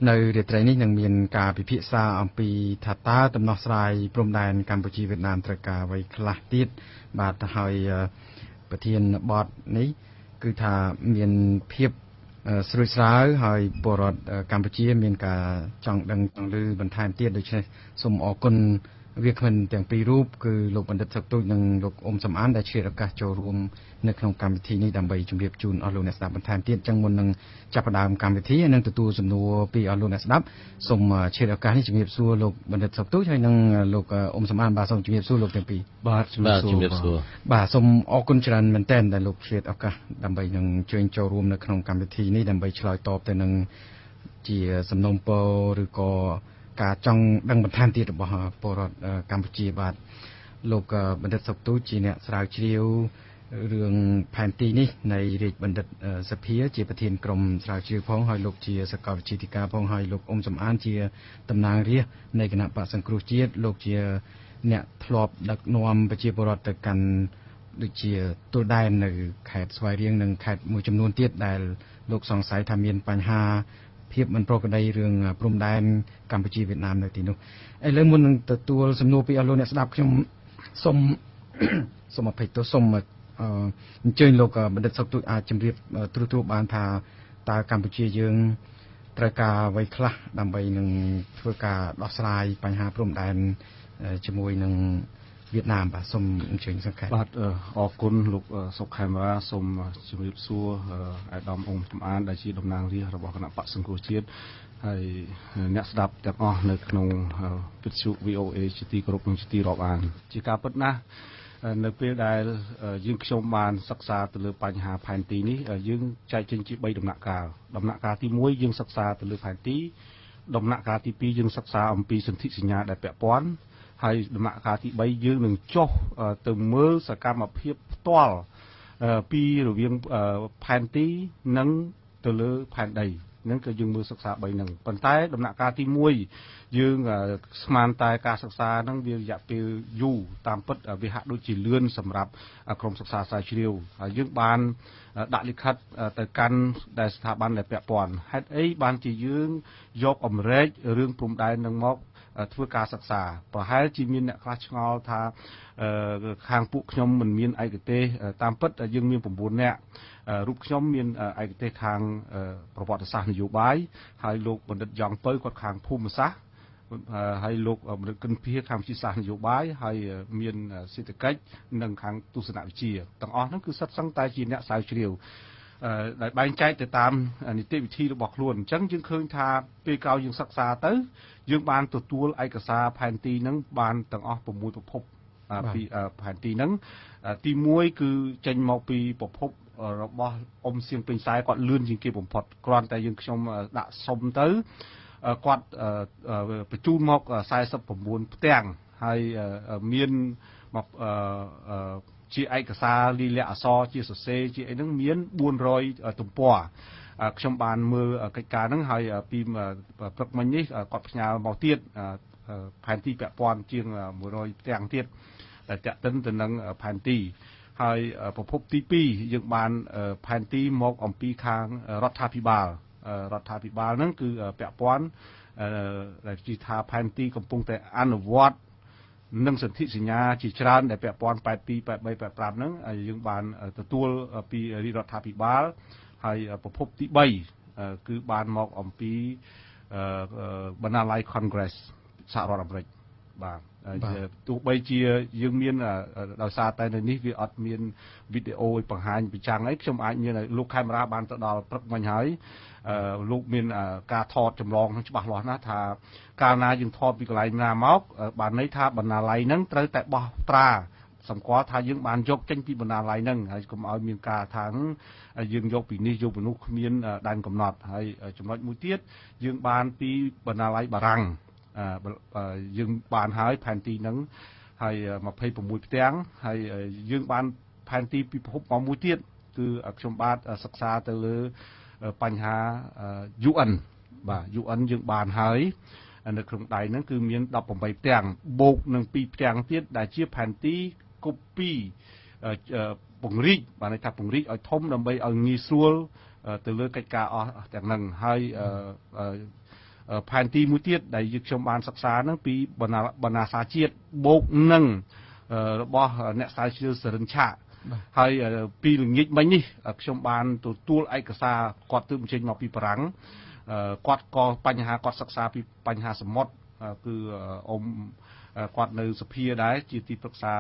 នៅរាត្រីនេះនឹងមានការពិភាក្សាអំពីថាតើដំណោះស្រាយព្រំដែនកម្ពុជាវៀតណាមត្រូវការអ្វីខ្លះទៀតបាទហើយប្រធានបទនេះគឺថាមានភាពស្រួយស្រាវហើយពលរដ្ឋកម្ពុជាមានការចង់ដឹងចង់ឮបន្ថែមទៀតដូច្នេះសូមអរគុណវាគ្មិនទាំងពីររូបគឺលោកបណ្ឌិតសុកទូចនិងលោកអ៊ុំសំអានដែលឆ្លៀតឱកាសចូលរួមនៅក្នុងកម្មវិធីនេះដើម្បីជម្រាបជូនអស់លោកអ្នកស្ដាប់បន្ថែមទៀតអញ្ចឹងមុននឹងចាប់ផ្ដើមកម្មវិធីនិងទទួលសំណួរពីអស់លោកអ្នកស្ដាប់សូមឆ្លៀតឱកាសនេះជម្រាបសួរលោកបណ្ឌិតសុកទូចហើយនិងលោកអ៊ុំសំអានបាទសូមជម្រាបសួរលោកទាំងពីរបាទជម្រាបសួរបាទសូមអរគុណច្រើនមែនទែនដែលលោកឆ្លៀតឱកាសដើម្បីនឹងអញ្ជើញចូលរួមនៅក្នុងកម្មវិធីនេះដើម្បីឆ្លើយតបទៅនឹងជាសំណូមពរឬក៏ការចង់ដឹងបន្ថែមទៀតរបស់ពលរដ្ឋកម្ពុជាបាទលោកបណ្ឌិតសុកទូចជាអ្នកស្រាវជ្រាវរឿងផែនទីនេះនៃរាជបណ្ឌិតសភាជាប្រធានក្រុមស្រាវជ្រាវផងហើយលោកជាសកលវិទ្យាធិការផងហើយលោកអ៊ុំសំអានជាតំណាងរាស្ត្រនៃគណៈបក្សសង្គ្រោះជាតិលោកជាអ្នកធ្លាប់ដឹកនាំប្រជាពលរដ្ឋទៅកាន់ដូចជាទល់ដែននៅខេត្តស្វាយរៀងនិងខេត្តមួយចំនួនទៀតដែលលោកសង្ស័យថាមានបញ្ហាភាពមិនប្រក្រតីរឿងព្រំដែនកម្ពុជាវៀតណាមនៅទីនោះឥឡូវមុននឹងទទួលសំណួរពីអស់លោកអ្នកស្ដាប់ខ្ញុំសូមសូមអភ័យទោសសូមអញ្ជើញលោកបណ្ឌិតសុកទូចអាចជម្រាបត្រួសត្រាសបានថាតើកម្ពុជាយើងត្រូវការអ្វីខ្លះដើម្បីនឹងធ្វើការដោះស្រាយបញ្ហាព្រំដែនជាមួយនឹងវៀតណាមបាទសូមអញ្ជើញសង្ខេបបាទអរគុណលោកសុកខេមរាសូមជម្រាបសួរអាដាមអ៊ុំសំអានដែលជាតំណាងរាស្ត្ររបស់គណៈបក្សសង្គ្រោះជាតិហើយអ្នកស្ដាប់ទាំងអស់នៅក្នុងវិទ្យុ VOA ជាទីគោរពនិងជាទីរាប់អានជាការពិតណាស់នៅពេលដែលយើងខ្ញុំបានសិក្សាទៅលើបញ្ហាផែនទីនេះយើងចែកចេញជា3ដំណាក់កាលដំណាក់កាលទី1យើងសិក្សាទៅលើផែនទីដំណាក់កាលទី2យើងសិក្សាអំពីសន្ធិសញ្ញាដែលពាក់ព័ន្ធហើយដំណាក់កាលទី3យើងនឹងចុះទៅមើលសកម្មភាពផ្ទាល់ពីរវាងផែនទីនិងទៅលើផែនដីហ្នឹងគឺយើងមើលសិក្សា3ហ្នឹងប៉ុន្តែដំណាក់កាលទី1យើងស្មានតែការសិក្សាហ្នឹងវារយៈពេលយូរតាមពិតវាហាក់ដូចជាលឿនសម្រាប់ក្រុមសិក្សាស្រាវជ្រាវហើយយើងបានដាក់លិខិតទៅកាន់ដែលស្ថាប័នដែលពាក់ព័ន្ធហេតុអីបានជាយើងយកអម្រែករឿងព្រំដែននឹងមកធ្វើការសិក្សាប្រហែលជាមានអ្នកខ្លះឆ្ងល់ថាខាងពួកខ្ញុំមិនមានឯកទេសតាមពិតយើងមាន9នាក់រូបខ្ញុំមានឯកទេសខាងប្រវត្តិសាស្ត្រនយោបាយហើយលោកបណ្ឌិតយ៉ងពៅគាត់ខាងភូមិសាស្ត្រហើយលោកបណ្ឌិតកិនភាខាងវិទ្យាសាស្ត្រនយោបាយហើយមានសេដ្ឋកិច្ចនិងខាងទស្សនវិជ្ជាទាំងអស់ហ្នឹងគឺសិតសឹងតែជាអ្នកស្រាវជ្រាវដែលបែងចែកទៅតាមនីតិវិធីរបស់ខ្លួនអញ្ចឹងយើងឃើញថាពេលក្រោយយើងសិក្សាទៅយើងបានទទួលឯកសារផែនទីហ្នឹងបានទាំងអស់6ប្រភពពីផែនទីហ្នឹងទី1គឺចេញមកពីប្រភពរបស់អ៊ុំសៀងពេញខ្សែគាត់លឿនជាងគេបំផុតគ្រាន់តែយើងខ្ញុំដាក់សុំទៅគាត់បញ្ជូនមក49ផ្ទាំងហើយមានមកជាឯកសារលិលាក់អក្សរជាសរសេរជាអីហ្នឹងមាន400ទំព័រខ្ញុំបានមើលកិច្ចការហ្នឹងហើយពីព្រឹកមិញនេះគាត់ផ្ញើមកទៀតផែនទីពាក់ព័ន្ធជាង100ផ្ទាំងទៀតដែលតាក់ទិនទៅនឹងផែនទីហើយប្រភពទី2យើងបានផែនទីមកអំពីខាងរដ្ឋាភិបាលរដ្ឋាភិបាលហ្នឹងគឺពាក់ព័ន្ធដែលជាថាផែនទីកំពុងតែអនុវត្តនិងសន្ធិសញ្ញាជាច្រើនដែលពាក់ព័ន្ធ82 83 85ហ្នឹងយើងបានទទួលពីរាជរដ្ឋាភិបាលហើយប្រភពទី3គឺបានមកអំពីបណ្ណាល័យ Congress សហរដ្ឋអាមេរិកបាទទោះបីជាយើងមានដោយសារតែនៅនេះវាអត់មានវីដេអូឲ្យបង្ហាញបញ្ចាំងអីខ្ញុំអាចមានលោកខេមរាបានទៅដល់ព្រឹកមិញហើយលោកមានការថតចម្លងច្បាស់លាស់ណាស់ថាកាលណាយើងថតពីកន្លែងណាមកបានន័យថាបណ្ណាល័យហ្នឹងត្រូវតែបោះត្រាសម្គាល់ថាយើងបានយកចេញពីបណ្ណាល័យហ្នឹងហើយកុំឲ្យមានការថាយើងយកពីនេះយកពីនោះគ្មានដែនកំណត់ហើយចំណុចមួយទៀតយើងបានពីបណ្ណាល័យបារាំងយើងបានហើយផែនទីហ្នឹងហើយ26ផ្ទាំងហើយយើងបានផែនទីពីប្រភពមកមួយទៀតគឺខ្ញុំបាទសិក្សាទៅលើបញ្ហា UN បាទ UN យើងបានហើយនៅក្នុងដៃហ្នឹងគឺមាន18ផ្ទាំងបូកនឹង2ផ្ទាំងទៀតដែលជាផែនទីកូពីពង្រីកបានន័យថាពង្រីកឲ្យធំដើម្បីឲ្យងាយស្រួលទៅលើកិច្ចការអស់ទាំងហ្នឹងហើយ ផែនទីមួយទៀតដែលយើងខ្ញុំបានសិក្សាហ្នឹងពីបណ្ណាសាជាតិបូកនឹងរបស់អ្នកស្រាវជ្រាវសរិនឆាកហើយពីល្ងាចមិញនេះខ្ញុំបានទទួលឯកសារគាត់ទើបអញ្ជើញមកពីបារាំងគាត់ក៏បញ្ហាគាត់សិក្សាពីបញ្ហាសមុទ្រគឺអ៊ំគាត់នៅសភាដែរជាទីប្រឹក្សា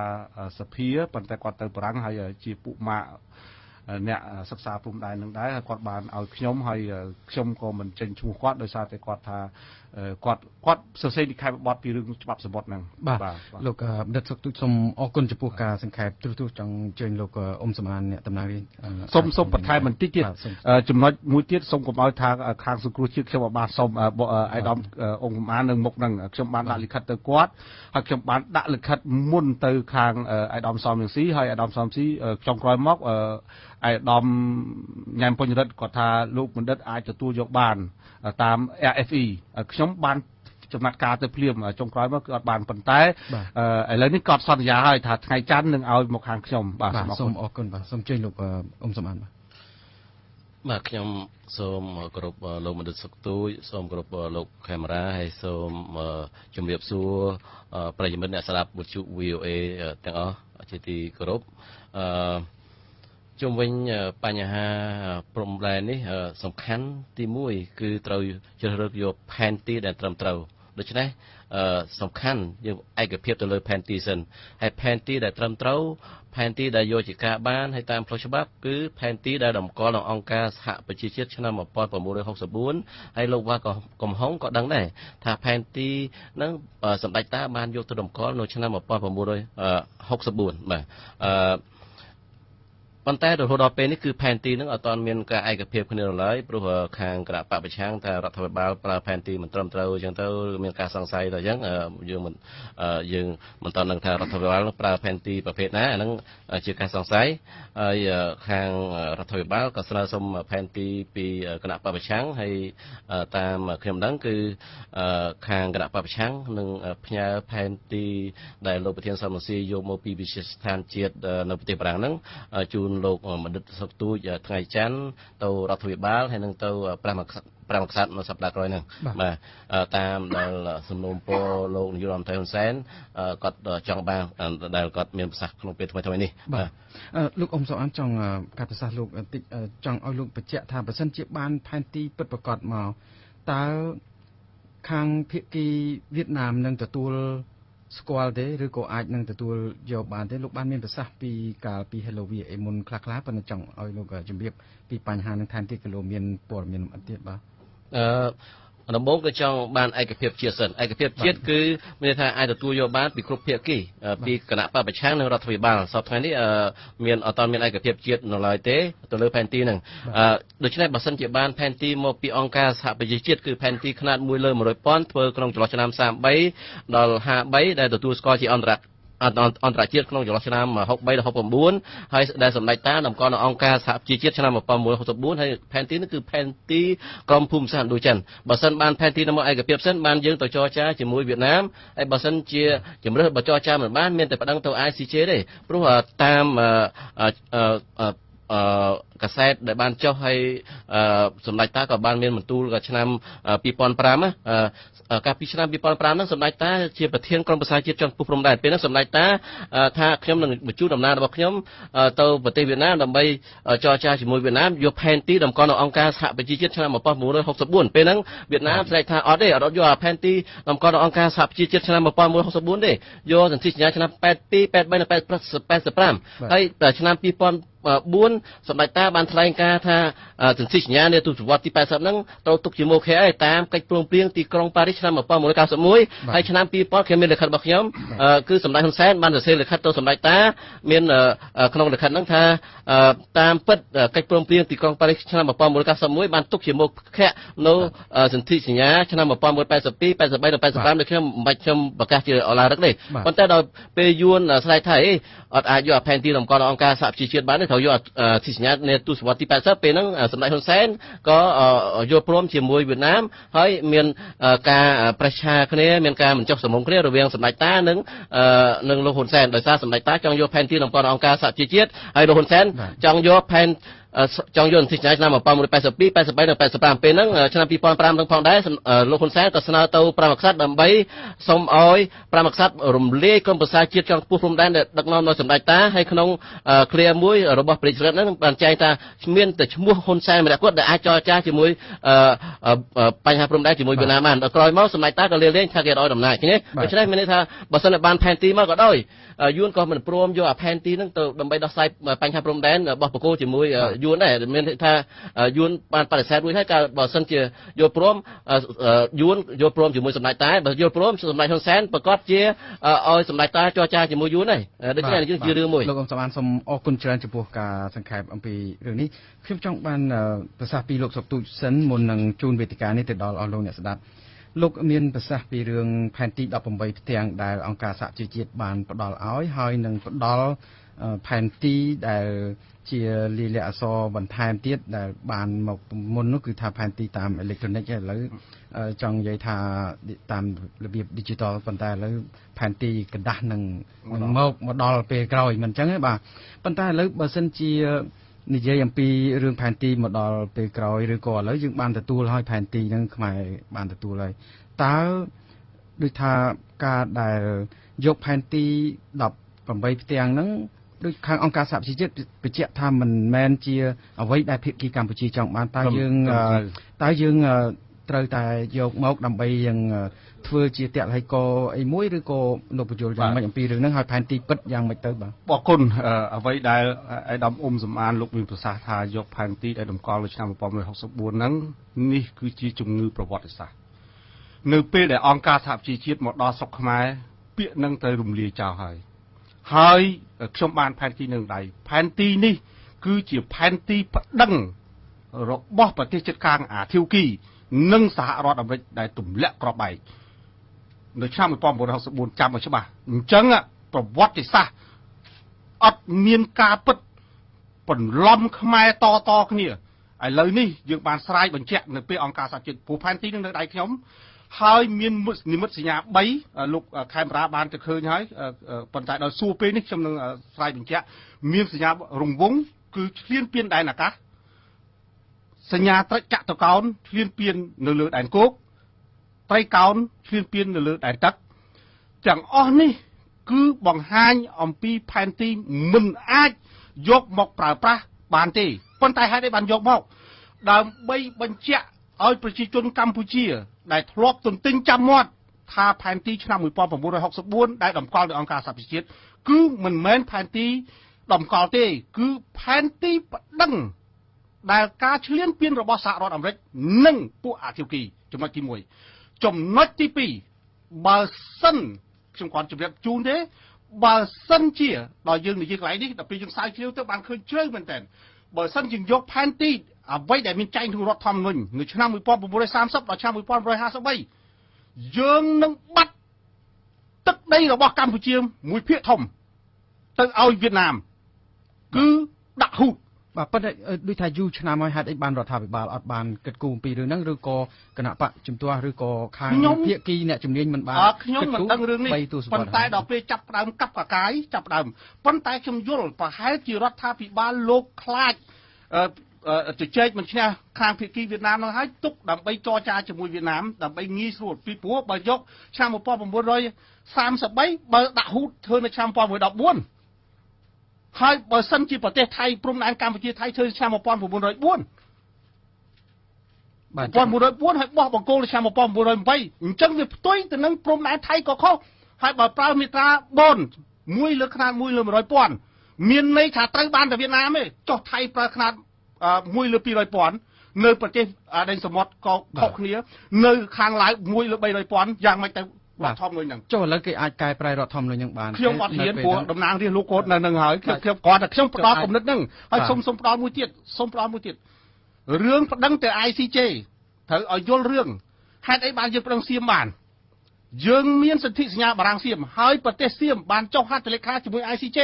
សភាប៉ុន្តែគាត់ទៅបារាំងហើយជាពួកម៉ាកអ្នកសិក្សាព្រំដែននឹងដែរហើយគាត់បានឲ្យខ្ញុំហើយខ្ញុំក៏មិនចេញឈ្មោះគាត់ដោយសារតែគាត់ថាគាត់សរសេរនិក្ខេបបទពីរឿងច្បាប់សមុទ្រហ្នឹងបាទលោកបណ្ឌិតសុកទូចសូមអរគុណចំពោះការសង្ខេបទ្រុសចង់អញ្ជើញលោកអ៊ុំសំអានអ្នកតំណាងរាស្ត្រសូមបន្ថែមបន្តិចទៀតចំណុចមួយទៀតសូមកុំឲ្យថាខាងសង្គ្រោះជាតិខ្ញុំបានសូមអាយដាមអង្គសំអាននៅមុខហ្នឹងខ្ញុំបានដាក់លិខិតទៅគាត់ហើយខ្ញុំបានដាក់លិខិតមុនទៅខាងអាយដាមសំរងស៊ីហើយអាយដាមសំស៊ីចុងក្រោយមកអាយដាមញ៉ែមពុញរិទ្ធគាត់ថាលោកបណ្ឌិតអាចទទួលយកបានតាម RFE ខ្ញុំបានចំណាត់ការទៅភ្លាមចុងក្រោយមកគឺអត់បានប៉ុន្តែឥឡូវនេះគាត់សន្យាហើយថាថ្ងៃច័ន្ទនឹងឲ្យមកខាងខ្ញុំបាទសូមអរគុណបាទសូមជើញលោកអ៊ុំសំអានបាទបាទខ្ញុំសូមគោរពលោកបណ្ឌិតសុកទូចសូមគោរពលោកខេមរាហើយសូមជម្រាបសួរប្រិយមិត្តអ្នកស្ដាប់វិទ្យុ VOA ទាំងអស់ជាទីគោរពជុំវិញបញ្ហាព្រំដែននេះសំខាន់ទី1គឺត្រូវជ្រើសរើសយកផែនទីដែលត្រឹមត្រូវដូច្នេះសំខាន់យើងឯកភាពទៅលើផែនទីសិនហើយផែនទីដែលត្រឹមត្រូវផែនទីដែលយកជាការបានហើយតាមផ្លូវច្បាប់គឺផែនទីដែលតម្កល់ក្នុងអង្គការសហប្រជាជាតិឆ្នាំ1964ហើយលោកវ៉ាកំហុងក៏ដឹងដែរថាផែនទីហ្នឹងសម្ដេចតាបានយកទៅតម្កល់នៅឆ្នាំ1964បាទប៉ុន្តែរហូតដល់ពេលនេះគឺផែនទីនឹងអត់ទាន់មានការឯកភាពគ្នាឡើយព្រោះខាងគណៈបកប្រឆាំងថារដ្ឋាភិបាលប្រើផែនទីមិនត្រឹមត្រូវអញ្ចឹងទៅមានការសង្ស័យទៅអញ្ចឹងយើងមិនទាន់ដឹងថារដ្ឋាភិបាលប្រើផែនទីប្រភេទណាអាហ្នឹងជាការសង្ស័យហើយខាងរដ្ឋាភិបាលក៏ស្នើសុំផែនទីពីគណៈបកប្រឆាំងហើយតាមខ្ញុំដឹងគឺខាងគណៈបកប្រឆាំងនឹងផ្ញើផែនទីដែលលោកប្រធានសំរងស៊ីយកមកពីវិទ្យាស្ថានជាតិនៅប្រទេសបារាំងហ្នឹងជូនលោកបណ្ឌិតសុកទូចថ្ងៃច័ន្ទទៅរដ្ឋាភិបាលហើយនឹងទៅព្រះមហាក្សត្រនៅសប្តាហ៍ក្រោយហ្នឹងបាទតាមដែលសំណូមពរលោកនាយករដ្ឋមន្ត្រីហ៊ុនសែនគាត់ចង់បានដែលគាត់មានប្រសាសន៍ក្នុងពេលថ្មីៗនេះបាទលោកអ៊ុំសុអានចង់កាត់ប្រសាសន៍លោកបន្តិចចង់ឲ្យលោកបញ្ជាក់ថាបើសិនជាបានផែនទីពិតប្រាកដមកតើខាងភាគីវៀតណាមនឹងទទួលស្គាល់ទេឬក៏អាចនឹងទទួលយកបានទេលោកបានមានប្រសាសន៍ពីកាលពី Hello VA មុនខ្លះៗប៉ុន្តែចង់ឲ្យលោកជម្រាបពីបញ្ហានឹងថែមទៀតក៏លោកមានព័ត៌មានលម្អិតទៀតបាទដំបូងគឺចង់បានឯកភាពជាតិសិនឯកភាពជាតិគឺមានន័យថាអាចទទួលយកបានពីគ្រប់ភាគីពីគណៈបកប្រឆាំងនិងរដ្ឋាភិបាលសប្តាហ៍ថ្ងៃនេះមានអត់មានឯកភាពជាតិនៅឡើយទេទៅលើផែនទីហ្នឹងដូច្នេះបើសិនជាបានផែនទីមកពីអង្គការសហប្រជាជាតិគឺផែនទីខ្នាត1លើ100,000ធ្វើក្នុងចន្លោះឆ្នាំ33ដល់53ដែលទទួលស្គាល់ជាអន្តរជាតិក្នុងចន្លោះឆ្នាំ63ដល់69ហើយដែលសម្ដេចតាតម្កល់នៅអង្គការសហប្រជាជាតិឆ្នាំ1964ហើយផែនទីនេះគឺផែនទីក្រមភូមិសាស្ត្រឥណ្ឌូចិនបើសិនបានផែនទីនោះមកឯកភាពសិនបានយើងទៅចរចាជាមួយវៀតណាមហើយបើសិនជាជំរើសបើចរចាមិនបានមានតែប្តឹងទៅ ICJ ទេព្រោះតាមកាសែតដែលបានចុះហើយសម្ដេចតាក៏បានមានបន្ទូលក៏ឆ្នាំ2005កាលពីឆ្នាំ2005ហ្នឹងសម្ដេចតាជាប្រធានក្រុមប្រឹក្សាជាតិជាន់ខ្ពស់ព្រំដែនពេលហ្នឹងសម្ដេចតាថាខ្ញុំនឹងបញ្ជូនតំណាងរបស់ខ្ញុំទៅប្រទេសវៀតណាមដើម្បីចរចាជាមួយវៀតណាមយកផែនទីតម្កល់នៅអង្គការសហប្រជាជាតិឆ្នាំ1964ពេលហ្នឹងវៀតណាមស្រែកថាអត់ទេអត់យកអាផែនទីតម្កល់នៅអង្គការសហប្រជាជាតិឆ្នាំ1964ទេយកសន្ធិសញ្ញាឆ្នាំ82 83និង85ហើយឆ្នាំ2004សម្ដេចតាបានថ្លែងការណ៍ថាសន្ធិសញ្ញានៃទសវត្សរ៍ទី80ហ្នឹងត្រូវទុកជាមោឃៈហើយតាមកិច្ចព្រមព្រៀងទីក្រុងប៉ារីសឆ្នាំ1991ហើយឆ្នាំ2000ខ្ញុំមានលិខិតរបស់ខ្ញុំគឺសម្ដេចហ៊ុនសែនបានសរសេរលិខិតទៅសម្ដេចតាមានក្នុងលិខិតហ្នឹងថាតាមពិតកិច្ចព្រមព្រៀងទីក្រុងប៉ារីសឆ្នាំ1991បានទុកជាមោឃៈនៅសន្ធិសញ្ញាឆ្នាំ1982 83ដល់85ដូចខ្ញុំមិនបាច់ខ្ញុំប្រកាសជាអឡារឹកទេប៉ុន្តែដល់ពេលយួនស្រែកថាអីអត់អាចយកផែនទីតម្កល់អង្គការសហប្រជាជាតិបានទេត្រូវយកសន្ធិសញ្ញានៃទសវត្សរ៍ទី80ពេលហ្នឹងសម្ដេចហ៊ុនសែនក៏យល់ព្រមជាមួយវៀតណាមហើយមានការប្រេះឆាគ្នាមានការមិនចុះសម្រុងគ្នារវាងសម្ដេចតានិងលោកហ៊ុនសែនដោយសារសម្ដេចតាចង់យកផែនទីតម្កល់អង្គការសហប្រជាជាតិហើយលោកហ៊ុនសែនចង់យកផែន ចង់យកអធិញ្ញាឆ្នាំ1982 83និង85ពេលហ្នឹងឆ្នាំ2005នឹងផងដែរលោកហ៊ុនសែនក៏ស្នើទៅព្រះមហាក្សត្រដើម្បីសូមឲ្យព្រះមហាក្សត្ររំលាយក្រុមប្រឹក្សាជាតិចង់ខ្ពស់ព្រំដែនដែលដឹកនាំដោយសម្ដេចតាហើយក្នុងឃ្លាមួយរបស់ព្រះរាជរដ្ឋហ្នឹងបានចែងថាមានតែឈ្មោះហ៊ុនសែនម្នាក់គាត់ដែលអាចចរចាជាមួយបញ្ហាព្រំដែនជាមួយវៀតណាមបានដល់ក្រោយមកសម្ដេចតាក៏លាលែងថាគេឲ្យដំណើរឃើញទេដូច្នេះមានន័យថាបើសិនតែបានផែនទីមកក៏ដោយយួនក៏មិនព្រមយកអាផែនទីហ្នឹងទៅដើម្បីដោះស្រាយបញ្ហាព្រំដែនរបស់បកគោជាមួយយួនដែរមានន័យថាយួនបានបដិសេធរួចហើយកាលបើសិនជាយល់ព្រមយួនយល់ព្រមជាមួយសម្ដេចតាបើយល់ព្រមសម្ដេចហ៊ុនសែនប្រកាសជាឲ្យសម្ដេចតាចរចាជាមួយយួនហើយដូច្នេះនេះជារឿងមួយលោកអង្គសំអានសូមអរគុណច្រើនចំពោះការសង្ខេបអំពីរឿងនេះខ្ញុំចង់បានប្រសាសន៍ពីលោកសុកទូចសិនមុននឹងជូនវេទិកានេះទៅដល់អស់លោកអ្នកស្ដាប់លោកមានប្រសាសន៍ពីរឿងផែនទី18ផ្ទាំងដែលអង្គការសហប្រជាជាតិបានផ្ដល់ឲ្យហើយនឹងផ្ដល់ផែនទីដែលជាលាយលក្ខណ៍អក្សរបន្ថែមទៀតដែលបានមកមុននោះគឺថាផែនទីតាមអេឡិចត្រូនិកឥឡូវចង់និយាយថាតាមរបៀប digital ប៉ុន្តែឥឡូវផែនទីក្រដាសនឹងមកដល់ពេលក្រោយមិនអញ្ចឹងទេបាទប៉ុន្តែឥឡូវបើសិនជានិយាយអំពីរឿងផែនទីមកដល់ពេលក្រោយឬក៏ឥឡូវយើងបានទទួលហើយផែនទីហ្នឹងខ្មែរបានទទួលហើយតើដូចថាការដែលយកផែនទី18ផ្ទាំងហ្នឹងដូចខាងអង្គការសហប្រជាជាតិបញ្ជាក់ថាមិនមែនជាអ្វីដែលភាគីកម្ពុជាចង់បានតើយើងត្រូវតែយកមកដើម្បីយើងធ្វើជាតលហិកអីមួយឬក៏លោកបញ្យល់យ៉ាងម៉េចអំពីរឿងហ្នឹងហើយផែនទីពិតយ៉ាងម៉េចទៅបាទអរគុណអ្វីដែលឯកឧត្តមអ៊ុំសំអានលោកមានប្រសាសន៍ថាយកផែនទីដែលតម្កល់នៅឆ្នាំ1964ហ្នឹងនេះគឺជាជំងឺប្រវត្តិសាស្ត្រនៅពេលដែលអង្គការសហប្រជាជាតិមកដល់ស្រុកខ្មែរពាក្យនឹងត្រូវរំលាយចោលហើយហើយខ្ញុំបានផែនទីនៅដៃផែនទីនេះគឺជាផែនទីប្តឹងរបស់ប្រទេសជិតខាងអាធៀវគីនិងសហរដ្ឋអាមេរិកដែលទម្លាក់គ្រាប់បែកនៅឆ្នាំ1964ចាំឲ្យច្បាស់អញ្ចឹងប្រវត្តិសាស្ត្រអត់មានការពិតបន្លំខ្មែរតតគ្នាឥឡូវនេះយើងបានស្រាយបញ្ជាក់នៅពេលអង្គការសហជាតិព្រោះផែនទីនឹងនៅដៃខ្ញុំហើយមាននិមិត្តសញ្ញា3លោកខេមរាបានទៅឃើញហើយប៉ុន្តែដល់សួរពេលនេះខ្ញុំនឹងស្រាយបញ្ជាក់មានសញ្ញារង្វង់គឺឈ្លានពានដែនអាកាសសញ្ញាត្រចតុកោណឈ្លានពាននៅលើដែនគោកត្រីកោណឈ្លានពាននៅលើដែនទឹកទាំងអស់នេះគឺបង្ហាញអំពីផែនទីមិនអាចយកមកប្រើប្រាស់បានទេប៉ុន្តែហេតុអីបានយកមកដើម្បីបញ្ជាក់ឲ្យប្រជាជនកម្ពុជាដែលធ្លាប់ទន្ទិញចាំមាត់ថាផែនទីឆ្នាំ1964ដែលតម្កល់ដោយអង្គការសហប្រជាជាតិគឺមិនមែនផែនទីតម្កល់ទេគឺផែនទីប្តឹងដែលការឈ្លានពានរបស់សហរដ្ឋអាមេរិកនិងពួកអាធៀវគីចំណុចទី1ចំណុចទី2បើសិនខ្ញុំគ្រាន់ជម្រាបជូនទេបើសិនជាដល់យើងនិយាយកន្លែងនេះដល់ពេលយើងសាវជ្រាវទៅបានឃើញជ្រៅមែនតើបើសិនយើងយកផែនទីអ្វីដែលមានចែងក្នុងរដ្ឋធម្មនុញ្ញនៅឆ្នាំ1930ដល់ឆ្នាំ1953យើងនឹងបាត់ទឹកដីរបស់កម្ពុជាមួយភាគធំទៅឲ្យវៀតណាមគឺដាក់ហ៊ូតបាទប៉ុន្តែដូចថាយូរឆ្នាំហើយហេតុអីបានរដ្ឋាភិបាលអត់បានគិតគូរអំពីរឿងហ្នឹងឬក៏គណៈបកជំទាស់ឬក៏ខាងភាគីអ្នកជំនាញមិនបានខ្ញុំមិនដឹងរឿងនេះប៉ុន្តែដល់ពេលចាប់ផ្ដើមកាប់កកាយចាប់ផ្ដើមប៉ុន្តែខ្ញុំយល់ប្រហែលជារដ្ឋាភិបាលលោកខ្លាចជជែកមិនឈ្នះខាងភាគីវៀតណាមនោះហើយទុកដើម្បីចរចាជាមួយវៀតណាមដើម្បីងាយស្រួលពីព្រោះបើយកឆ្នាំ1933បើដាក់ហ៊ូតធ្វើនៅឆ្នាំ1914ហើយបើសិនជាប្រទេសថៃព្រំដែនកម្ពុជាថៃធ្វើឆ្នាំ1904បាទ1904ហើយបោះបង្គោលនៅឆ្នាំ1908អញ្ចឹងវាផ្ទុយទៅនឹងព្រំដែនថៃក៏ខុសហើយបើប្រើមាត្រា4 1លើខ្នាត1លើ100,000មានន័យថាត្រូវបានតែវៀតណាមទេចុះថៃប្រើខ្នាត1លើ200,000នៅប្រទេសដេញសមុទ្រក៏ខុសគ្នានៅខាងឡាវ1លើ300,000យ៉ាងម៉េចទៅរដ្ឋធម្មនុញ្ញហ្នឹងចុះឥឡូវគេអាចកែប្រែរដ្ឋធម្មនុញ្ញហ្នឹងបានខ្ញុំអត់ហ៊ានព្រោះតំណាងរាស្ត្រលោកគាត់នៅនឹងហើយខ្ញុំគាត់តែខ្ញុំផ្ដល់គំនិតហ្នឹងហើយសូមផ្ដល់មួយទៀតសូមផ្ដល់មួយទៀតរឿងប្តឹងទៅ ICJ ត្រូវឲ្យយល់រឿងហេតុអីបានយើងប្តឹងសៀមបានយើងមានសន្ធិសញ្ញាបារាំងសៀមហើយប្រទេសសៀមបានចុះហត្ថលេខាជាមួយ ICJ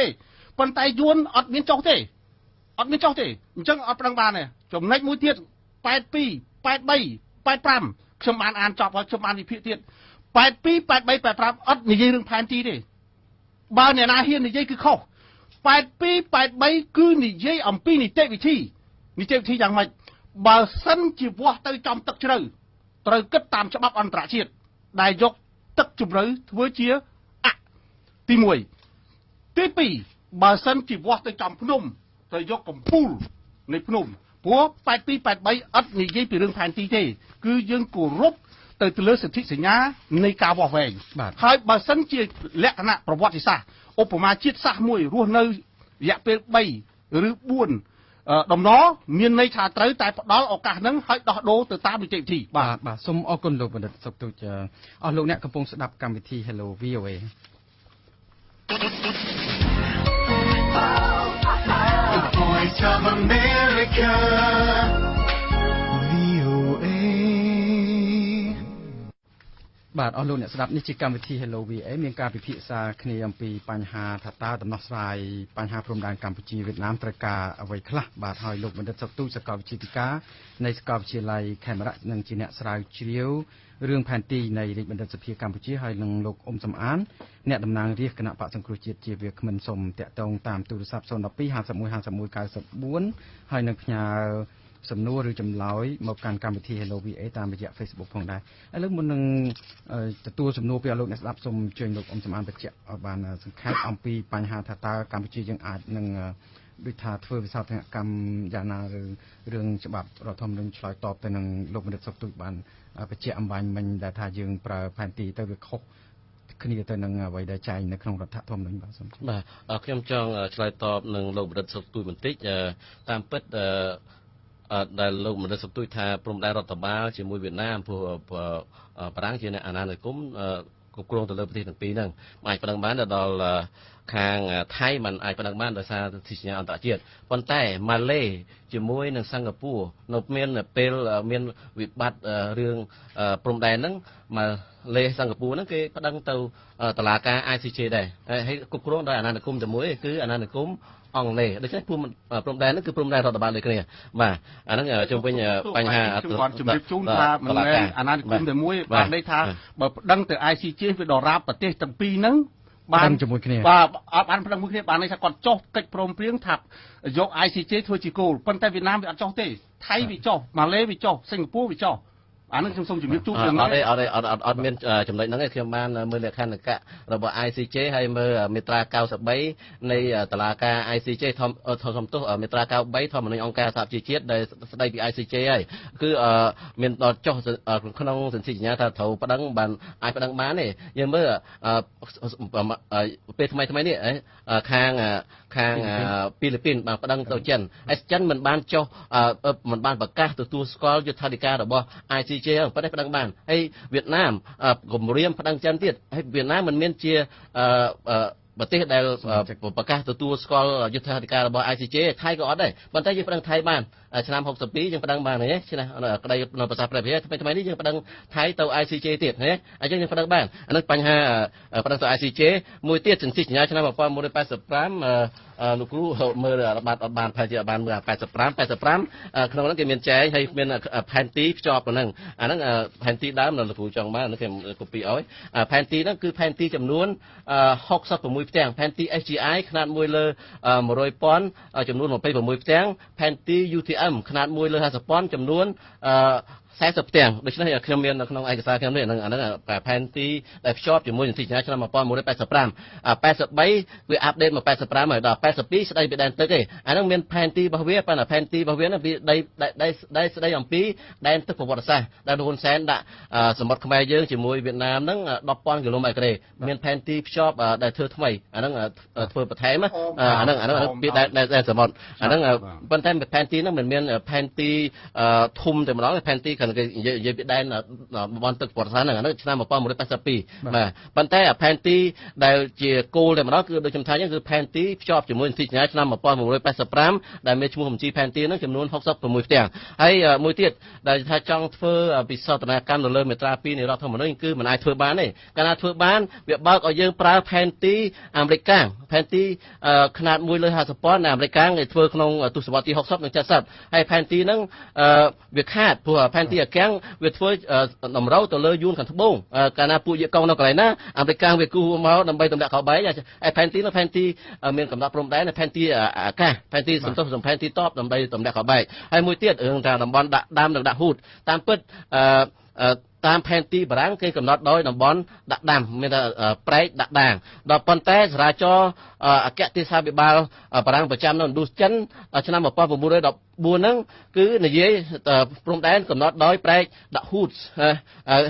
ប៉ុន្តែយួនអត់មានចុះទេអត់មានចុះទេអញ្ចឹងអត់ប្តឹងបានទេចំណុចមួយទៀត82 83 85ខ្ញុំបានអានចប់ហើយខ្ញុំបានវិភាគទៀត82 83 85អត់និយាយរឿងផែនទីទេបើអ្នកណាហ៊ាននិយាយគឺខុស82 83គឺនិយាយអំពីនីតិវិធី នីតិវិធីយ៉ាងម៉េចបើសិនជាវាស់ទៅចំទឹកជ្រៅត្រូវគិតតាមច្បាប់អន្តរជាតិដែលយកទឹកជម្រៅធ្វើជាអទី1ទី2បើសិនជាវាស់ទៅចំភ្នំត្រូវយកកំពូលនៃភ្នំព្រោះ82 83អត់និយាយពីរឿងផែនទីទេគឺយើងគោរពទៅលើសិទ្ធិសញ្ញានៃការវាស់វែងហើយបើសិនជាលក្ខណៈប្រវត្តិសាស្ត្រឧបមាជាតិសាសន៍មួយរស់នៅរយៈពេល3ឬ4ដំណរមានន័យថាត្រូវតែផ្ដល់ឱកាសហ្នឹងឲ្យដោះដូរទៅតាមនីតិវិធីបាទបាទសូមអរគុណលោកបណ្ឌិតសុកទូចអស់លោកអ្នកកំពុងស្ដាប់កម្មវិធី Hello VOA The Voice of America VOA បាទអស់លោកអ្នកស្ដាប់នេះជាកម្មវិធី Hello VA មានការពិភាក្សាគ្នាអំពីបញ្ហាថាតើដំណោះស្រាយបញ្ហាព្រំដែនកម្ពុជាវៀតណាមត្រូវការអ្វីខ្លះបាទហើយលោកបណ្ឌិតសុកទូចសាកលវិទ្យាធិការនៃសាកលវិទ្យាល័យខេមរៈនិងជាអ្នកស្រាវជ្រាវរឿងផែនទីនៃរាជបណ្ឌិតសភាកម្ពុជាហើយនិងលោកអ៊ុំសំអានអ្នកតំណាងរាស្ត្រគណៈបក្សសង្គ្រោះជាតិជាវាគ្មិនសូមតាក់ទងតាមទូរស័ព្ទ012 51 51 94ហើយនឹងផ្ញើសំណួរឬចម្លើយមកកាន់កម្មវិធី Hello VA តាមរយៈ Facebook ផងដែរឥឡូវមុននឹងទទួលសំណួរពីលោកអ្នកស្ដាប់សូមអញ្ជើញលោកអ៊ុំសំអានបញ្ជាក់ឲ្យបានសង្ខេបអំពីបញ្ហាថាតើកម្ពុជាយើងអាចនឹងដូចថាធ្វើវិសោធនកម្មយ៉ាងណាឬរឿងច្បាប់រដ្ឋធម្មនុញ្ញឆ្លើយតបទៅនឹងលោកបណ្ឌិតសុកទូចបានបញ្ជាក់អំបញ្ញមិញដែលថាយើងប្រើផែនទីទៅវាខុសគ្នាទៅនឹងអ្វីដែលចែងនៅក្នុងរដ្ឋធម្មនុញ្ញបាទសូមបាទខ្ញុំចង់ឆ្លើយតបនឹងលោកបណ្ឌិតសុកទូចបន្តិចតាមពិតដែលលោកបណ្ឌិតសុកទូចថាព្រំដែនរដ្ឋបាលជាមួយវៀតណាមព្រោះបារាំងជាអ្នកអាណានិគមគ្រប់គ្រងទៅលើប្រទេសទាំងពីរហ្នឹងមិនអាចប្តឹងបានដល់ខាងថៃមិនអាចប្តឹងបានដោយសារសញ្ញាអន្តរជាតិប៉ុន្តែម៉ាឡេជាមួយនឹងសិង្ហបុរីនៅមានពេលមានវិបត្តិរឿងព្រំដែនហ្នឹងម៉ាឡេសិង្ហបុរីហ្នឹងគេប្តឹងទៅតុលាការ ICJ ដែរហើយគ្រប់គ្រងដោយអាណានិគមតែមួយគឺអាណានិគមអង់គ្លេសដូច្នេះព្រំដែនហ្នឹងគឺព្រំដែនរដ្ឋបាលដូចគ្នាបាទអាហ្នឹងជុំវិញបញ្ហាខ្ញុំគាត់ជម្រាបជូនថាមិនមែនអាណានិគមតែមួយបានន័យថាបើប្តឹងទៅ ICJ វាដរាបប្រទេសទាំងពីរហ្នឹងបានជាមួយគ្នាបាទអត់បានប្តឹងមួយគ្នាបានន័យថាគាត់ចុះកិច្ចព្រមព្រៀងថាយក ICJ ធ្វើជាគោលប៉ុន្តែវៀតណាមវាអត់ចុះទេថៃវាចុះម៉ាឡេវាចុះសិង្ហបុរីវាចុះអានឹងខ្ញុំសូមជម្រាបជូនរឿងនេះអត់មានចំណុចហ្នឹងឯងខ្ញុំបានមើលលក្ខន្តិកៈរបស់ ICJ ហើយមើលមាត្រា93នៃតុលាការ ICJ ធំទោសមាត្រា93ធម្មនុញ្ញអង្គការសហប្រជាជាតិដែលស្ដីពី ICJ ហើយគឺមានដល់ចុះក្នុងសន្ធិសញ្ញាថាត្រូវប្តឹងបានអាចប្តឹងបានទេយើងមើលពេលថ្មីថ្មីនេះខាងហ្វីលីពីនបានប្តឹងទៅចិនហើយចិនមិនបានចុះមិនបានប្រកាសទទួលស្គាល់យុត្តាធិការរបស់ ICJ ប៉ុន្តែប្តឹងបានហើយវៀតណាមគម្រាមប្តឹងចិនទៀតហើយវៀតណាមមិនមានជាប្រទេសដែលប្រកាសទទួលស្គាល់យុត្តាធិការរបស់ ICJ ថៃក៏អត់ដែរប៉ុន្តែយើងប្តឹងថៃបានឆ្នាំ62យើងប្តឹងបានទេឆ្នាំក្តីនៅប្រាសាទព្រះវិហារថ្មីៗនេះយើងប្តឹងថៃទៅ ICJ ទៀតណាអញ្ចឹងយើងប្តឹងបានអានេះបញ្ហាប្តឹងទៅ ICJ មួយទៀតសន្ធិសញ្ញាឆ្នាំ1985លោកគ្រូមើលអត់បានប្រហែលជាអត់បានមើល85ក្នុងហ្នឹងគេមានចែងហើយមានផែនទីភ្ជាប់ហ្នឹងអាហ្នឹងផែនទីដើមលោកគ្រូចង់បានខ្ញុំកូពីឲ្យផែនទីហ្នឹងគឺផែនទីចំនួន66ផ្ទាំងផែនទី SGI ខ្នាត1លើ100,000ចំនួន26ផ្ទាំងផែនទី UTM ខ្នាត1លើ50,000ចំនួន40ផ្ទាំងដូច្នេះខ្ញុំមាននៅក្នុងឯកសារខ្ញុំនេះអាហ្នឹងផែនទីដែលភ្ជាប់ជាមួយនឹងសញ្ញាឆ្នាំ1985 83វាអាប់ដេតមក85ហើយដល់82ស្ដីពីដែនទឹកឯងអាហ្នឹងមានផែនទីរបស់វាប៉ុន្តែផែនទីរបស់វាហ្នឹងវាដីដីស្ដីអំពីដែនទឹកប្រវត្តិសាស្ត្រដែលហ៊ុនសែនដាក់សមុទ្រខ្មែរយើងជាមួយវៀតណាមហ្នឹង10,000គីឡូម៉ែត្រក្រេមានផែនទីភ្ជាប់ដែលធ្វើថ្មីអាហ្នឹងធ្វើបន្ថែមអាហ្នឹងពីដែនសមុទ្រអាហ្នឹងប៉ុន្តែផែនទីហ្នឹងមិនមានផែនទីធំតែម្ដងផែនទីគេនិយាយពីដែនតំបន់ទឹកប្រវត្តិសាស្ត្រហ្នឹងអាហ្នឹងឆ្នាំ1982បាទប៉ុន្តែផែនទីដែលជាគោលតែម្ដងគឺដូចខ្ញុំថាអញ្ចឹងគឺផែនទីភ្ជាប់ជាមួយនឹងសញ្ញាឆ្នាំ1985ដែលមានឈ្មោះបញ្ជីផែនទីហ្នឹងចំនួន66ផ្ទាំងហើយមួយទៀតដែលថាចង់ធ្វើវិសោធនកម្មនៅលើមាត្រា2នៃរដ្ឋធម្មនុញ្ញគឺមិនអាចធ្វើបានទេកាលណាធ្វើបានវាបើកឲ្យយើងប្រើផែនទីអាមេរិកកាំងផែនទីខ្នាត1លើ50,000នៅអាមេរិកកាំងគេធ្វើក្នុងទសវត្សរ៍ទី60និង70ហើយផែនទីហ្នឹងវាខាតព្រោះផែនទី ទីអាកាំងវាធ្វើតម្រូវទៅលើយួនខាងត្បូងកាលណាពួកយកុងនៅកន្លែងណាអាមេរិកវាគូសមកដើម្បីទម្លាក់ខោបែកឯផែនទីនោះផែនទីមានកំណត់ព្រំដែនផែនទីអាកាសផែនទីសំទោសផែនទីតបដើម្បីទម្លាក់ខោបែកហើយមួយទៀតរឿងថាតំបន់ដាក់ដាំនិងដាក់ហ៊ូតតាមពិតតាមផែនទីបារាំងគេកំណត់ដោយតំបន់ដាក់ដាំមានថាប្រែកដាក់ដាងដល់ប៉ុន្តែសារាចរអគ្គទេសាភិបាលបារាំងប្រចាំនៅឥណ្ឌូចិនឆ្នាំ1914ហ្នឹងគឺនិយាយព្រំដែនកំណត់ដោយប្រែកដាក់ហ៊ូត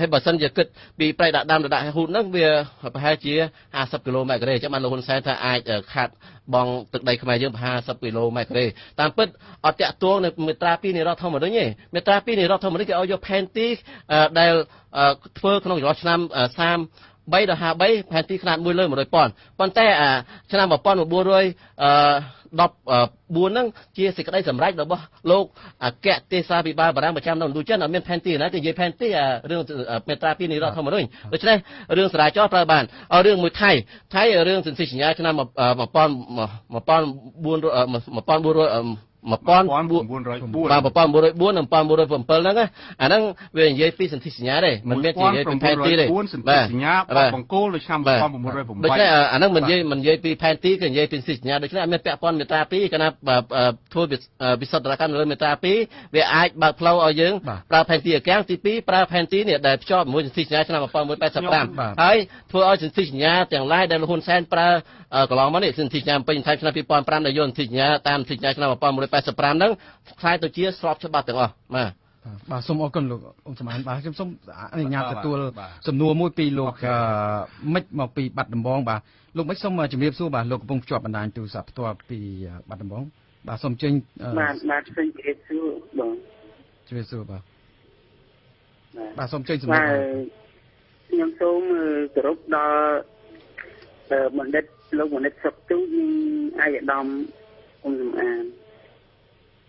ហើយបើសិនជាគិតពីប្រែកដាក់ដាំដាក់ហ៊ូតហ្នឹងវាប្រហែលជា50គីឡូម៉ែត្រការ៉េចាំបានលោកហ៊ុនសែនថាអាចខាត់បងទឹកដីខ្មែរយើង50គីឡូម៉ែត្រការ៉េតាមពិតអត់តាក់ទងនៅមាត្រា2នៃរដ្ឋធម្មនុញ្ញទេមាត្រា2នៃរដ្ឋធម្មនុញ្ញគេឲ្យយកផែនទីដែលធ្វើក្នុងចន្លោះឆ្នាំ33ដល់53ផែនទីខ្នាត1លើ100,000ប៉ុន្តែអាឆ្នាំ1914ហ្នឹងជាសេចក្តីសម្រេចរបស់លោកអគ្គទេសាភិបាលបារាំងប្រចាំនៅឥណ្ឌូចិនអត់មានផែនទីណាគេនិយាយផែនទីរឿងមាត្រា2នៃរដ្ឋធម្មនុញ្ញដូច្នេះរឿងសារាចរប្រើបានរឿងមួយថៃរឿងសន្ធិសញ្ញាឆ្នាំ1400 1904បាទ1904និង1907ហ្នឹងអាហ្នឹងវានិយាយពីសន្ធិសញ្ញាទេមិនមាននិយាយពីផែនទីទេសន្ធិសញ្ញាបោះបង្គោលនៅឆ្នាំ1908ដូច្នេះអាហ្នឹងមិននិយាយពីផែនទីគឺនិយាយពីសន្ធិសញ្ញាដូច្នេះអត់មានពាក់ព័ន្ធមាត្រា2កាលណាធ្វើវិសោធនកម្មនៅលើមាត្រា2វាអាចបើកផ្លូវឲ្យយើងប្រើផែនទីអាកាំងទី2ប្រើផែនទីនេះដែលភ្ជាប់ជាមួយសន្ធិសញ្ញាឆ្នាំ1985ហើយធ្វើឲ្យសន្ធិសញ្ញាទាំងឡាយដែលលោកហ៊ុនសែនប្រើកន្លងមកនេះសន្ធិសញ្ញាពេញថៃឆ្នាំ2005ដែលយកសន្ធិសញ្ញាតាមសន្ធិសញ្ញាឆ្នាំ1985ហ្នឹងខ្លាយទៅជាស្របច្បាប់ទាំងអស់បាទបាទសូមអរគុណលោកអ៊ុំសំអានបាទខ្ញុំសូមអនុញ្ញាតទទួលសំណួរមួយពីលោកមិចមកពីបាត់ដំបងបាទលោកមិចសូមជម្រាបសួរបាទលោកកំពុងភ្ជាប់បណ្ដាញទូរស័ព្ទផ្ទាល់ពីបាត់ដំបងបាទសូមចេញបាទបាទសូមជម្រាបសួរបងជម្រាបសួរបាទបាទសូមចេញសំណួរខ្ញុំសូមគោរពដល់បណ្ឌិតលោកបណ្ឌិតសុកទូចនិងឯកឧត្តមអ៊ុំសំអាន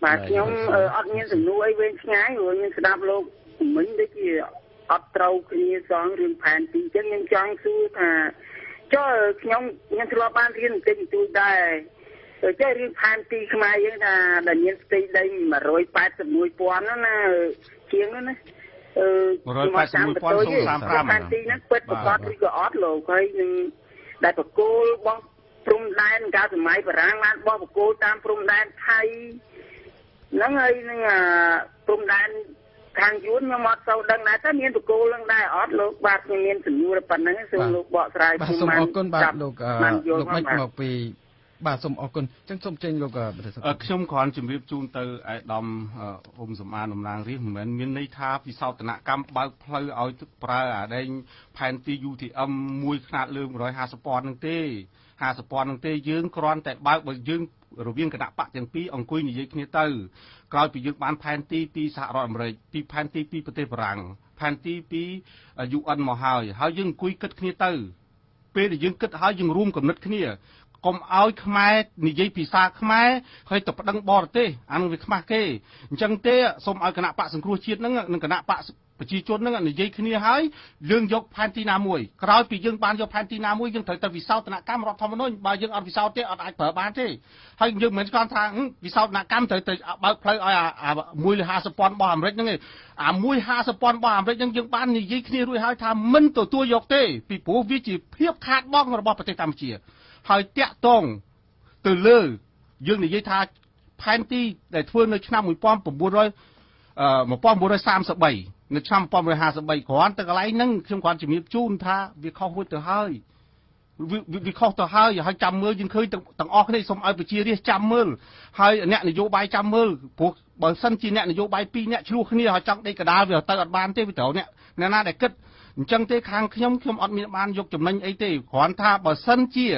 បាទខ្ញុំអត់មានសំណួរអីវែងឆ្ងាយព្រោះខ្ញុំស្ដាប់លោកមិញដូចជាអត់ត្រូវគ្នាសងរឿងផែនទីអញ្ចឹងខ្ញុំចង់សួរថាចុះខ្ញុំធ្លាប់បានរៀនបន្តិចបន្តួចដែរទៅចេះរឿងផែនទីខ្មែរយើងថាដែលមានផ្ទៃដី181,000ហ្នឹងណាជាងហ្នឹងណា181,035ផែនទីហ្នឹងពិតប្រាកដឬក៏អត់លោកហើយនឹងដែលបកគោលបោះព្រំដែនកាលសម័យបារាំងបានបោះបកគោលតាមព្រំដែនថៃហ្នឹងហើយនឹងព្រំដែនខាងយួនខ្ញុំអត់សូវដឹងដែរតើមានបកគោលនឹងដែរអត់លោកបាទខ្ញុំមានសំណួរប៉ុណ្្នឹងសូមលោកបកស្រាយខ្ញុំសូមអរគុណបាទលោកលោកមិចមកពីបាទសូមអរគុណអញ្ចឹងសូមចេញលោកខ្ញុំគ្រាន់ជម្រាបជូនទៅឯកឧត្តមអ៊ុំសំអានតំណាងរាស្ត្រមិនមែនមានន័យថាវិសោធនកម្មបើកផ្លូវឲ្យប្រើអាដែងផែនទី UTM មួយខ្នាតលើ150,000ហ្នឹងទេ50,000ហ្នឹងទេយើងគ្រាន់តែបើកបើយើងរវាងគណៈបកទាំងពីរអង្គុយនិយាយគ្នាទៅក្រោយពីយើងបានផែនទីពីសហរដ្ឋអាមេរិកពីផែនទីពីប្រទេសបារាំងផែនទីពី UN មកហើយហើយយើងអង្គុយគិតគ្នាទៅពេលដែលយើងគិតហើយយើងរួមគំនិតគ្នាកុំឲ្យខ្មែរនិយាយភាសាខ្មែរហើយទៅប្តឹងបរទេសអានោះវាខ្មាស់គេអញ្ចឹងទេសូមឲ្យគណៈបកសង្គ្រោះជាតិហ្នឹងនិងគណៈបកប្រជាជនហ្នឹងនិយាយគ្នាហើយយើងយកផែនទីណាមួយក្រោយពីយើងបានយកផែនទីណាមួយយើងត្រូវទៅវិសោធនកម្មរដ្ឋធម្មនុញ្ញបើយើងអត់វិសោធទេអត់អាចប្រើបានទេហើយយើងមិនមែនគ្រាន់ថាវិសោធនកម្មត្រូវទៅបើកផ្លូវឲ្យអា1លើ50,000របស់អាមេរិកហ្នឹងឯងអា1 50,000របស់អាមេរិកហ្នឹងយើងបាននិយាយគ្នារួចហើយថាមិនទទួលយកទេពីព្រោះវាជាភាពខាតបង់របស់ប្រទេសកម្ពុជាហើយតាក់ទងទៅលើយើងនិយាយថាផែនទីដែលធ្វើនៅឆ្នាំ1933នៅឆ្នាំ1953គ្រាន់តែកន្លែងហ្នឹងខ្ញុំគ្រាន់ជំរាបជូនថាវាខុសរួចទៅហើយវាខុសទៅហើយហើយចាំមើលយើងឃើញទាំងអស់គ្នាសូមឲ្យប្រជារាស្ត្រចាំមើលហើយអ្នកនយោបាយចាំមើលព្រោះបើសិនជាអ្នកនយោបាយពីរអ្នកឆ្លោះគ្នាហើយចង់ដេកកដាលវាទៅអត់បានទេវាត្រូវអ្នកណាដែលគិតអញ្ចឹងទេខាងខ្ញុំអត់មានបានយកចំណេញអីទេគ្រាន់ថាបើសិនជា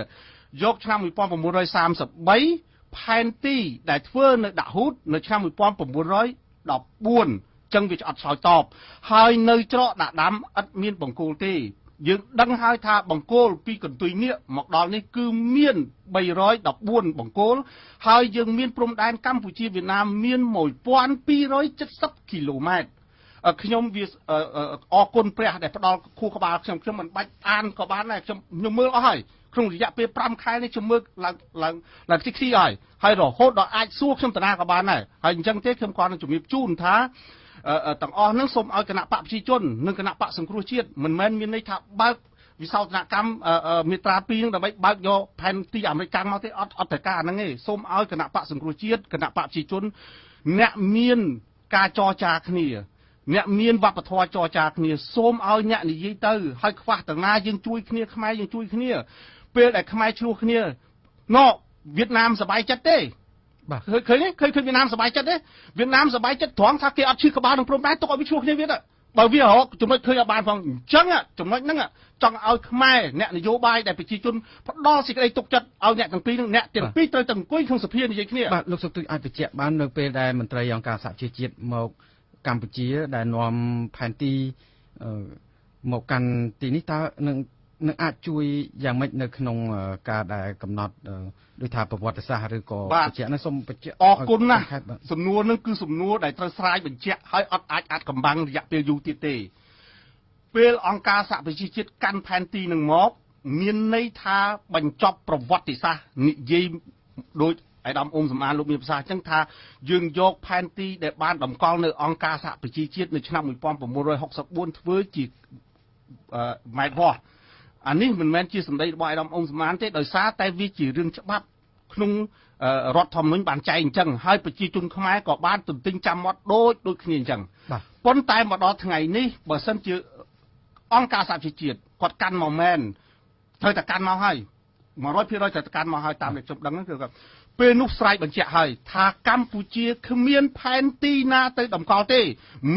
យកឆ្នាំ1933ផែនទីដែលធ្វើនៅដាក់ហ៊ូតនៅឆ្នាំ1914ចឹងវាអត់ឆ្លើយតបហើយនៅច្រកដាក់ដាំអត់មានបង្គោលទេយើងដឹងហើយថាបង្គោលពីកន្ទុយនាគមកដល់នេះគឺមាន314បង្គោលហើយយើងមានព្រំដែនកម្ពុជាវៀតណាមមាន1270គីឡូម៉ែត្រខ្ញុំវាអរគុណព្រះដែលផ្ដល់ខួរក្បាលខ្ញុំមិនបាច់អានក៏បានដែរខ្ញុំមើលអស់ហើយក្នុងរយៈពេល5ខែនេះខ្ញុំមើលឡើងឡើងឡើងខ្ទីហើយហើយរហូតដល់អាចសួរខ្ញុំតាណាក៏បានដែរហើយអញ្ចឹងទេខ្ញុំគ្រាន់តែជំរាបជូនថា ទាំងអស់ហ្នឹងសូមឲ្យគណៈបកប្រជាជននិងគណៈបកសង្គ្រោះជាតិមិនមែនមានន័យថាបើកវិសោធនកម្មមាត្រា2ហ្នឹងដើម្បីបើកយកផែនទីអាមេរិកមកទេអត់ត្រូវការហ្នឹងទេសូមឲ្យគណៈបកសង្គ្រោះជាតិគណៈបកប្រជាជនអ្នកមានការចរចាគ្នាអ្នកមានវប្បធម៌ចរចាគ្នាសូមឲ្យអ្នកនិយាយទៅហើយខ្វះទាំងណាយើងជួយគ្នាខ្មែរយើងជួយគ្នាពេលដែលខ្មែរឆ្លោះគ្នាណវៀតណាមសប្បាយចិត្តទេបាទឃើញឃើញវៀតណាមសប្បាយចិត្តទេវៀតណាមសប្បាយចិត្តត្រង់ថាគេអត់ឈឺក្បាលនឹងព្រំដែនទុកឲ្យវាឆ្លោះគ្នាទៀតបើវារកចំណុចឃើញឲ្យបានផងអញ្ចឹងចំណុចហ្នឹងចង់ឲ្យខ្មែរអ្នកនយោបាយដែលប្រជាជនផ្ដល់សេចក្តីទុកចិត្តឲ្យអ្នកទាំងពីរហ្នឹងអ្នកទាំងពីរត្រូវតែអង្គុយក្នុងសភានិយាយគ្នាបាទលោកសុកទូចអាចបញ្ជាក់បាននៅពេលដែលមន្ត្រីអង្គការសហប្រជាជាតិមកកម្ពុជាដែលនាំផែនទីមកកាន់ទីនេះតើនឹងអាចជួយយ៉ាងម៉េចនៅក្នុងការដែលកំណត់ដូចថាប្រវត្តិសាស្ត្រឬក៏បញ្ជាក់នោះសូមបញ្ជាក់អរគុណណាស់សំណួរនឹងគឺសំណួរដែលត្រូវស្រាយបញ្ជាក់ហើយអត់អាចកំបាំងរយៈពេលយូរទៀតទេពេលអង្គការសហប្រជាជាតិកាន់ផែនទីនឹងមកមានន័យថាបញ្ចប់ប្រវត្តិសាស្ត្រនិយាយដូចឯកឧត្តមអ៊ុំសំអានលោកមានប្រសាសន៍អញ្ចឹងថាយើងយកផែនទីដែលបានតម្កល់នៅអង្គការសហប្រជាជាតិនៅឆ្នាំ1964ធ្វើជាម៉ែត្រវាស់អានេះមិនមែនជាសម្ដីរបស់ឯកឧត្តមអ៊ុំសំអានទេដោយសារតែវាជារឿងច្បាប់ក្នុងរដ្ឋធម្មនុញ្ញបានចែងអញ្ចឹងហើយប្រជាជនខ្មែរក៏បានទន្ទិញចាំមាត់ដូចគ្នាអញ្ចឹងប៉ុន្តែមកដល់ថ្ងៃនេះបើសិនជាអង្គការសហប្រជាជាតិគាត់កាន់មកមែនត្រូវតែកាន់មកហើយ100%ត្រូវតែកាន់មកហើយតាមដែលខ្ញុំដឹងគឺពេលនោះស្រែកបញ្ជាក់ហើយថាកម្ពុជាគ្មានផែនទីណាទៅតម្កល់ទេ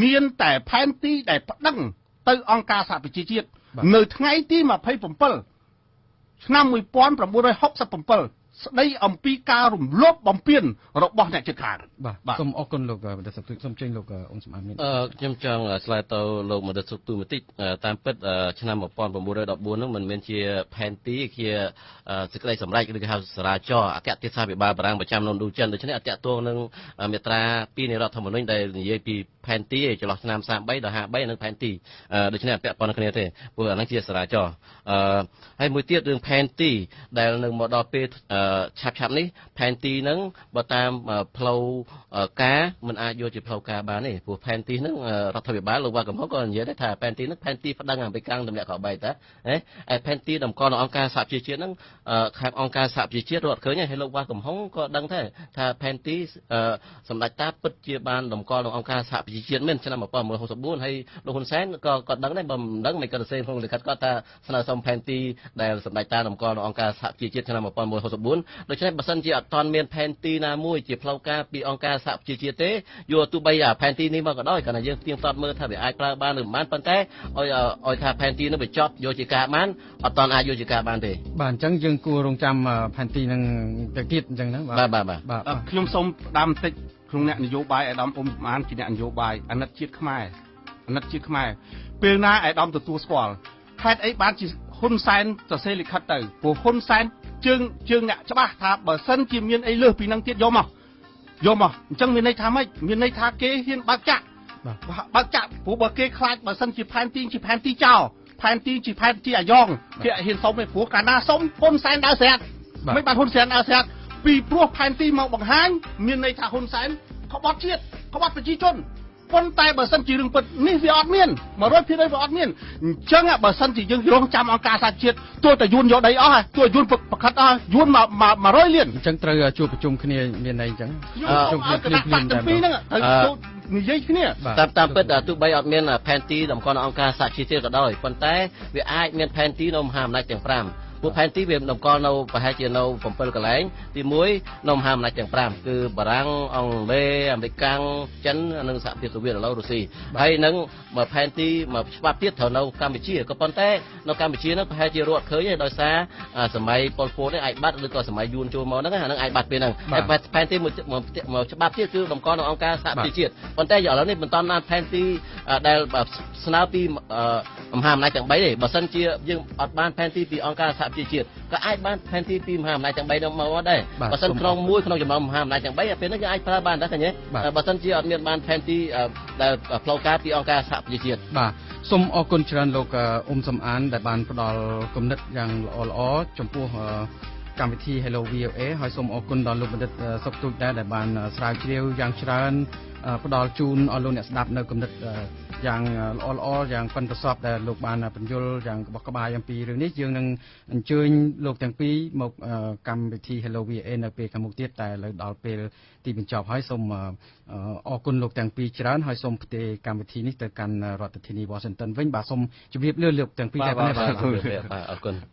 មានតែផែនទីដែលប្តឹងទៅអង្គការសហប្រជាជាតិនៅថ្ងៃទី27ឆ្នាំ1967ស្ដីអំពីការរំលោភបំពានរបស់អ្នកជិតខាងបាទសូមអរគុណលោកបណ្ឌិតសុកទូចសូមចេញលោកអ៊ុំសំអានមានខ្ញុំចង់ឆ្លើយទៅលោកបណ្ឌិតសុកទូចបន្តិចតាមពិតឆ្នាំ1914នោះមិនមែនជាផែនទីជាសេចក្តីសម្រេចឬគេហៅសារាចរអគ្គទេសាភិបាលបារាំងប្រចាំនៅឥណ្ឌូចិនដូច្នេះអត់តាក់ទងនឹងមាត្រា2នៃរដ្ឋធម្មនុញ្ញដែលនិយាយពីផែនទីចន្លោះឆ្នាំ33ដល់53និងផែនទីដូច្នេះអត់ពាក់ព័ន្ធគ្នាទេព្រោះអាហ្នឹងជាសារាចរហើយមួយទៀតរឿងផែនទីដែលនឹងមកដល់ពេលឆាប់នេះផែនទីហ្នឹងបើតាមផ្លូវការមិនអាចយកជាផ្លូវការបានទេព្រោះផែនទីហ្នឹងរដ្ឋាភិបាលលោកវ៉ាកំហុងក៏និយាយដែរថាផែនទីហ្នឹងផែនទីប្តឹងអាមេរិកទម្លាក់ក្របីតាឯផែនទីតម្កល់នៅអង្គការសហប្រជាជាតិហ្នឹងខាងអង្គការសហប្រជាជាតិរត់ឃើញហើយលោកវ៉ាកំហុងក៏ដឹងដែរថាផែនទីសម្ដេចតាពិតជាបានតម្កល់នៅអង្គការសហប្រជាជាតិមែនឆ្នាំ1964ហើយលោកហ៊ុនសែនក៏ដឹងដែរបើមិនដឹងមិនក៏សរសេរក្នុងលិខិតគាត់ថាស្នើសុំផែនទីដែលសម្ដេចតាតម្កល់នៅអង្គការសហប្រជាជាតិឆ្នាំ1964ដូច្នេះបើសិនជាអត់ទាន់មានផែនទីណាមួយជាផ្លូវការពីអង្គការសហប្រជាជាតិទេយកទោះបីអាផែនទីនេះមកក៏ដោយគ្រាន់តែយើងទៀងទាត់មើលថាវាអាចប្រើបានឬមិនបានប៉ុន្តែឲ្យថាផែនទីនោះវាចប់យកជាការបានអត់ទាន់អាចយកជាការបានទេបាទអញ្ចឹងយើងគួររងចាំផែនទីនឹងទៅទៀតអញ្ចឹងណាបាទបាទខ្ញុំសូមផ្ដាំបន្តិចក្នុងអ្នកនយោបាយឯកឧត្តមអ៊ុំសំអានជាអ្នកនយោបាយអាណិតជាតិខ្មែរអាណិតជាតិខ្មែរពេលណាឯកឧត្តមទទួលស្គាល់ហេតុអីបានជាហ៊ុនសែនសរសេរលិខិតទៅព្រោះហ៊ុនសែនជើងអ្នកច្បាស់ថាបើសិនជាមានអីលើសពីនឹងទៀតយកមកអញ្ចឹងមានន័យថាម៉េចមានន័យថាគេហ៊ានបើកចាក់ព្រោះបើគេខ្លាចបើសិនជាផែនទីជាផែនទីចោលផែនទីជាផែនទីអាយ៉ងគេអត់ហ៊ានសុំទេព្រោះកាលណាសុំហ៊ុនសែនដើរស្រាតមិនបានហ៊ុនសែនដើរស្រាតពីព្រោះផែនទីមកបង្ហាញមានន័យថាហ៊ុនសែនក្បត់ជាតិក្បត់ប្រជាជនប៉ុន្តែបើសិនជារឿងពិតនេះវាអត់មាន100%វាអត់មានអញ្ចឹងបើសិនជាយើងរងចាំអង្គការសហជាតិទោះតែយួនយកដីអស់ទោះយួនប្រខិតអស់យួនមក100លានអញ្ចឹងត្រូវជួបប្រជុំគ្នាមានន័យអញ្ចឹងជុំគ្នាភ្លាមៗទាំងពីរហ្នឹងត្រូវនិយាយគ្នាតាមពិតទោះបីអត់មានផែនទីតម្កល់នៅអង្គការសហប្រជាជាតិក៏ដោយប៉ុន្តែវាអាចមានផែនទីនៅមហាអំណាចទាំង5ពួកផែនទីវាតម្កល់នៅប្រហែលជានៅ7កន្លែងទី1នៅមហាអំណាចទាំង5គឺបារាំងអង់គ្លេសអាមេរិកចិននិងសហភាពសូវៀតឥឡូវរុស្ស៊ីហើយនឹងមួយផែនទីមួយច្បាប់ទៀតត្រូវនៅកម្ពុជាក៏ប៉ុន្តែនៅកម្ពុជានឹងប្រហែលជារត់ឃើញទេដោយសារសម័យប៉ុលពតនេះអាចបាត់ឬក៏សម័យយួនចូលមកហ្នឹងអាហ្នឹងអាចបាត់ពេលហ្នឹងហើយផែនទីមួយច្បាប់ទៀតគឺតម្កល់នៅអង្គការសហប្រជាជាតិប៉ុន្តែឥឡូវនេះមិនទាន់បានផែនទីដែលស្នើពីមហាអំណាចទាំង3ទេបើសិនជាយើងអត់បានផែនទីពីអង្គការសហប្រជាជាតិក៏អាចបានផែនទីពីមហាអំណាចទាំង3នោះមកដែរបើសិនក្នុងមួយក្នុងចំណោមមហាអំណាចទាំង3ពេលនេះយើងអាចប្រើបានដែរឃើញទេបើសិនជាអត់មានបានផែនទីដែលផ្លូវការពីអង្គការសហប្រជាជាតិបាទសូមអរគុណច្រើនលោកអ៊ុំសំអានដែលបានផ្ដល់គំនិតយ៉ាងល្អៗចំពោះ កម្មវិធី Hello VOA ហើយសូមអរគុណដល់លោកបណ្ឌិតសុកទូចដែរដែលបានស្រាវជ្រាវយ៉ាងច្រើនផ្ដល់ជូនអស់លោកអ្នកស្ដាប់នៅគំនិតយ៉ាងល្អល្អយ៉ាងប៉ិនប្រសប់ដែលលោកបានពន្យល់យ៉ាងក្បោះក្បាយអំពីរឿងនេះយើងនឹងអញ្ជើញលោកទាំងពីរមកកម្មវិធី Hello VOA នៅពេលខាងមុខទៀតតែឥឡូវដល់ពេលទីបញ្ចប់ហើយសូមអរគុណលោកទាំងពីរច្រើនហើយសូមផ្ទេរកម្មវិធីនេះទៅកាន់រដ្ឋធានី Washington វិញបាទសូមជម្រាបលាលោកទាំងពីរតែប៉ុណ្ណេះបាទបាទអរគុណ។